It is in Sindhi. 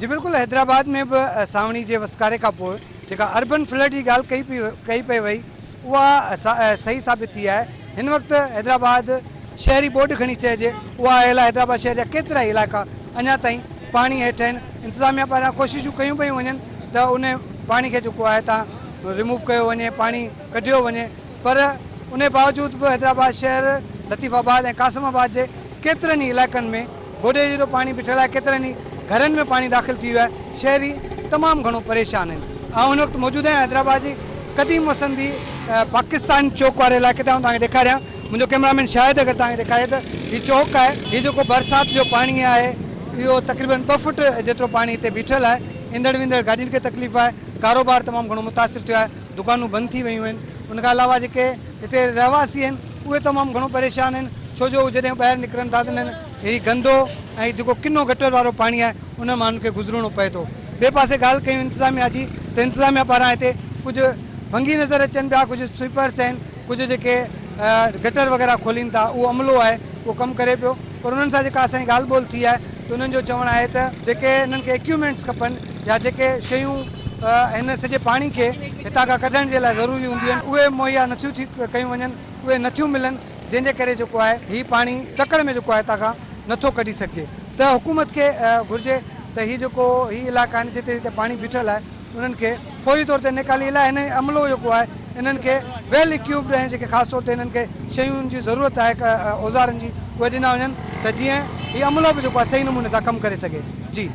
جي بلڪل حيدرآباد ۾ به سانوڻي جي وسڪاري کان پوء جيڪا اربن فلڊ جي ڳالهه ڪئي پئي ڪئي پئي وئي اها صحيح ثابت ٿي آهي هن وقت حيدرآباد شهري ٻوڏ کڻي چئجي اها آيل آهي حيدرآباد شهر جا ڪيترائي علائقا اڃا تائين پاڻي هيٺ آهن انتظاميا پاران ڪوششون ڪيون پيون وڃن ته ان پاڻي کي جيڪو آهي تان ريموو ڪيو وڃي پاڻي ڪڍيو وڃي پر ان باوجود به حيدرآباد شهر لطيف آباد ۽ قاسم آباد جي ڪيترن ئي علائقن ۾ گوڏي جيڏو پاڻي بيٺل آهي، ڪيترن ئي گهرن ۾ پاڻي داخل ٿي ويو آهي، شهري تمام گهڻو پريشان آهن. آئون هن وقت موجود آهيان حيدرآباد جي قديم وسندي پاڪستان چوڪ واري علائقي تي آئون توهان کي ڏيکاريان منهنجو ڪئميرا مين شاهد اگر توهان کي ڏيکاري ته هي چوڪ آهي هي جيڪو برسات جو پاڻي آهي اهو تقريبن ٻه فٽ جيترو پاڻي هتي بيٺل آهي ايندڙ ويندڙ گاڏين کي تڪليف آهي ڪاروبار تمام گهڻو متاثر ٿيو آهي دڪانون بند ٿي ويون آهن ان کان علاوه جيڪي هتي رهواسي آهن اهي تمام گهڻو پريشان آهن ڇو جو هو جڏهن ٻاهر نڪرن ٿا ته انهن هي گندو ۽ جيڪو ڪنو گٽر وارو پاڻي آهي ان مان انهن کي گذرڻو پئي ٿو. ٻئي پاسي ڳالهه ڪيون انتظاميا جي ته انتظاميا پاران هتي ڪجهه ڀنگي نظر اچن پيا ڪجهه سوئپرس آهن ڪجهه جيڪي گٽر وغيره کولين ٿا اهو عملو آهي اهو ڪم ڪري پيو پر انهن سان جيڪا اسان جي ڳالهه ٻولهه ٿي آهي ته انهن جو چوڻ آهي ته جيڪي انهن کي ايڪيومينٽس کپن يا جيڪي شيون هن سڄي پاڻي کي هتان کان ڪڍڻ جي لاء ضروري هونديون آهن اهي مهيا نٿيون ٿي ڪيون وڃن اهي نٿيون ملن جنهن جي ڪري جيڪو آهي هي پاڻي تڪڙ ۾ جيڪو آهي هتان کان نٿو ڪڍي سگهجي ته حڪومت کي گهرجي ته هي جيڪو هي علائقا آهن جتي جتي پاڻي بيٺل آهي انهن کي فوري طور تي نيڪالي لاء هن عملو جيڪو آهي انهن کي ويل اڪيوپڊ ۽ جيڪي خاص طور تي انهن کي شيون جي ضرورت آهي اوزارن جي اهي ڏنا وڃن ته جيئن هي عملو به جيڪو آهي صحيح نموني سان ڪم ڪري سگهي.